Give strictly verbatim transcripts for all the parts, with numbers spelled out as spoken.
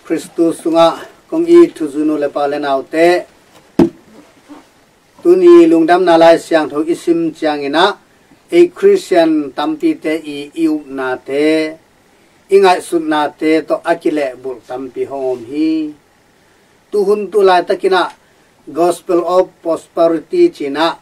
Khristu sungah kong it thuzunu le pa le naute, tuni lungdamna Lai Siangtho i sim ciangin ah ei Khristian tampite i i upnate, i ngaihsutnate tawh a kilehbulh tampi hong om hi. Tuhun tu laitakin ah Gospel of Prosperity ci-in ah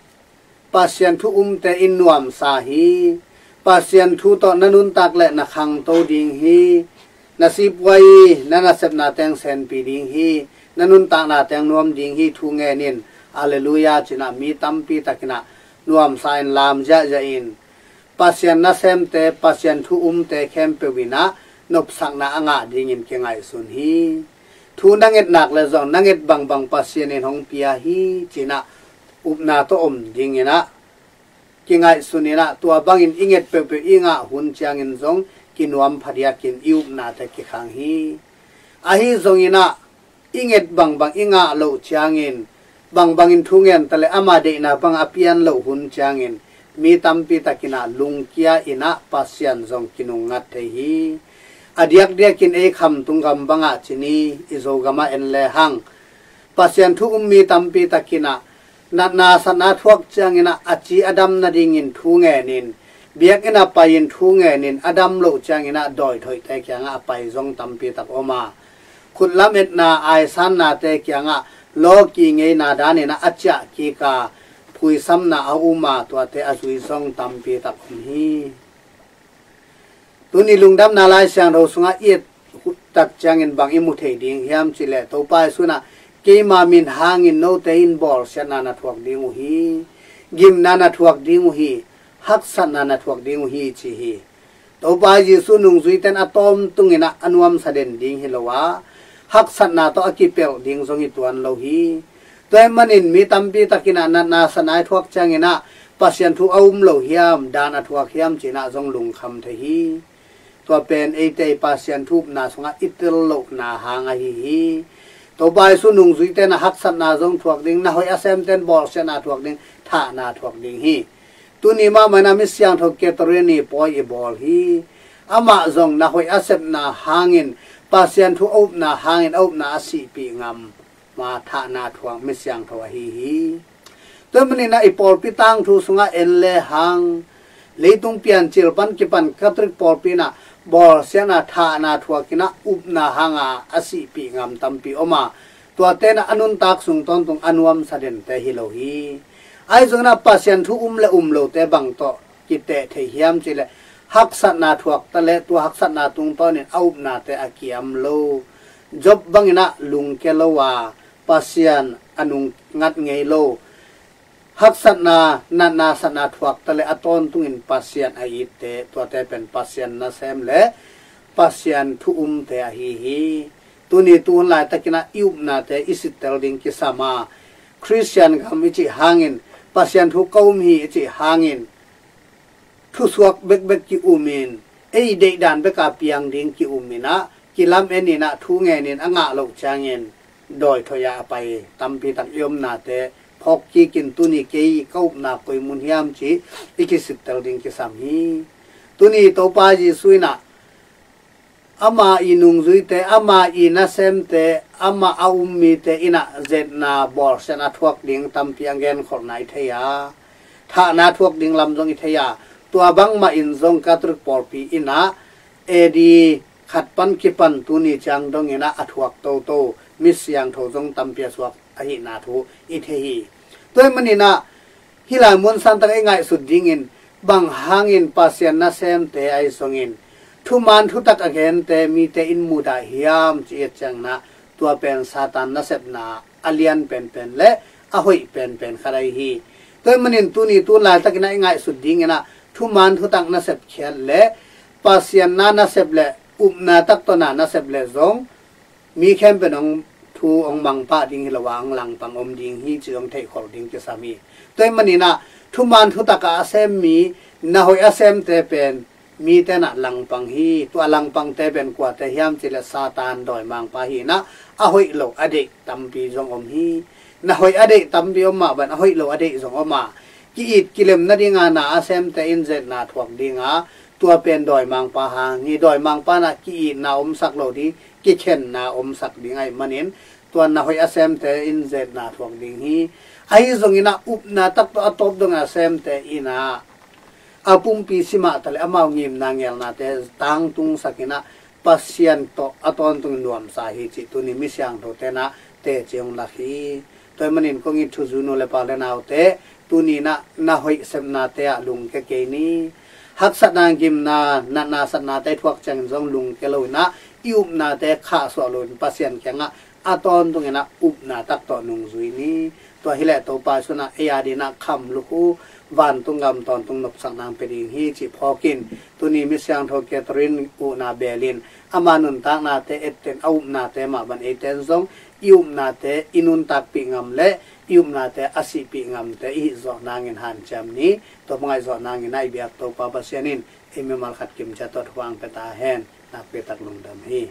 Pasian thu umte in nuamsa hi. Pasian thu tawh na nuntak le na khangto ding hi. Na sipuai, na nasepna teng senpi ding hi. Na nuntakna teng nuam ding hi thu ngenin, Alleluia ci-in ah mi tampi takin ah nuamsa in lam ziahziah in, Pasian nasemte, Pasian thu umte khempeuh in ah nopsakna a ngah dingin kingaihsun hi. Thu na nget nak le zong na nget bangbang Pasian in hong pia hi ci-in ah upna tawh om dingin ah kingaihsun in ah, tua bangin i nget peuhpeuh i ngah hun ciangin zong kinuam phadiakin i upnate kikhang hi. Ahi zongin ah i nget bangbang i ngah loh ciangin, bangbangin thu ngen ta le ama deihna bang a pian loh hun ciangin mi tampi takin ah lungkia in ah Pasian zong kinungngat thei hi. A diakdiakin ei Khamtung gam bangah ci ni, i Zogam ah en le hang, Pasian thu um mi tampi takin ah natna satna thuak ciangin ah a ci a dam nadingin thu ngenin, biakinn ah pai-in thu ngenin a dam loh ciangin ah dawithoihte kiangah a pai zong tampi tak om a, khutlam etna aisannate kiangah lawki ngeina danin ah a ciah kik a, phuisamna a um a, tuate a zui zong tampi tak om hi. Tuni lungdamna Lai Siangtho sungah i et tak ciangin bang i mu thei ding hiam cih leh, Topa Jesu in ah, keima min hangin note in bawlsiatna na thuak ding uh hi, gimna na thuak ding uh hi, haksatna na thuak ding uh hi ci hi. Topa Jesu nungzuite in a tawntungin ah a nuamsa den ding hi lo a, haksatna tawh a kipelh ding zong hi tuan lo hi. Tua ahih manin mi tampi takin ah natna satna i thuak ciangin ah Pasian thu a um lo hiam, dan a thuak hiam ci-in ah zong lungkham thei hi. Tua pen eite i Pasian thu upna sungah i tel lohna hang ahi hi. Topa Jesu nungzuite in ah haksatna zong thuak ding, na hoih a semte in bawlsiatna thuak ding, thahna thuak ding hi. Tuni mahmah in ah mi siangtho Catherine i pawi i bawl hi. Amah zong na hoih a sepna hangin, Pasian thu a upna hangin a upna a sihpih ngam ma thahna thuak mi siangtho ahi hi. Tua ahih manin ah i pawlpi tangthu sungah en le hang, leitung piancil pan kipan Catholic pawlpi in ah bawlsiatna thahna thuak in ah upna hanga a sihpih ngam tampi om a, tuate in ah a nuntak sung tawntung a nuamsa dente hi lo hi. Ahi zongin ah Pasian thu um le um lote bang tawh kiteh thei hiam cih leh, haksatna thuak ta leh tua haksatna tungtawnin a upnate a kiam lo, Job bangin ah lungkia lo a, Pasian a nungngat ngei lo, haksatna, natna satna thuak ta leh a tawntungin Pasian a itte, tuate pen Pasian nasem le Pasian thu umte ahi hi. Tuni tuhun laitakin ah i upnate i sittel ding kisam a, Khristian gam i cih hangin, Pasian thu ka um hi i cih hangin, thusuak bekbek ki-umin, ei deihdan beka piang ding ki-umin ah, kilamen in ah, thu ngenin a ngah loh ciangin dawithoih ah a pai tampi tak i omnate phawk kikin, tuni kei ka upna koi mun hiam cih i kisittel ding kisam hi. Tuni Topa Jesu in ah ama i nungzuite, ama i nasemte, ama a um mite in ah zetna, bawlsiatna thuak ding tampi a genkholhna i thei a, thahna thuak ding lam zong i thei a, tua bangmah in zong Catholic pawlpi in ah A D khat pan kipan tuni ciang dongin ah a thuak toto mi siangtho zong tampi a suak ahihna thu i thei hi. Tua ahih manin ah hih lai mun santak i ngaihsut dingin, bang hangin Pasian nasemte ahi zongin thuman thutak a gente mite in mudah hiam cih i et ciangin ah, tua pen Satan nasepna a lian penpen le a hoih penpen khat ahi hi. Tua ahih manin tuni tu laitakin ah i ngaihsut dingin ah, thuman thutak nasep khiat le Pasian na nasep le upna tak tawh na nasep le zong mi khempeuh in hong thu hong mangpah ding hi lo a, hong langpang om ding hi cih hong theihkholh ding kisam hi. Tua ahih manin ah thuman thutak a sem mi, na hoih a semte pen mite in ah langpang hi. Tua langpangte pen kuate hiam cih leh Satan dawimangpa hi in ah, a hoih lo a deih tampi zong om hi. Na hoih a deih tampi om mah bangin a hoih lo a deih zong om a, ki-it kilem nadinga na a semte in zetna thuak dinga, tua pen dawimangpa hang hi. Dawimangpa in ah ki-itna omsak lo ding, kikhenna omsak ding ahih manin, tua na hoih a semte in zetna thuak ding hi. Ahi zongin ah upna tak tawh a tawp dongin a semte in ah a pumpi simah ta le amau ngimna ngelnate tangtungsak in ah Pasian tawh a tawntungin nuamsa hi cih tuni mi siangthote in ah teci hong lak hi. Tua ahih manin kong it thuzui nu le pa le naute, tuni in ah na hoih sepnate ah lungkia kei ni. Haksatna, gimna, natna satnate thuak ciangin zong lungkia lo in ah i upnate khahsuah loin Pasian kiangah a tawntungin ah upna tak tawh nungzui ni. Tua hileh Topa Jesu in ah ei adingin ah khamluk uh, vantung gam tawntung nopsak nang pia ding hi cih phawkin, tuni mi siangtho Catherine uhna belin ama nuntaknate etten a upnate mah bang eiten zong i upnate i nuntakpih ngam le i upnate a sihpih ngamte i hih zawh nangin hanciam ni. Tua bang a i zawh nangin ah i biak Topa Pasian in ei mimal khat kimciat tawh thupha hong pia ta hen. Nakpi tak lungdam hi.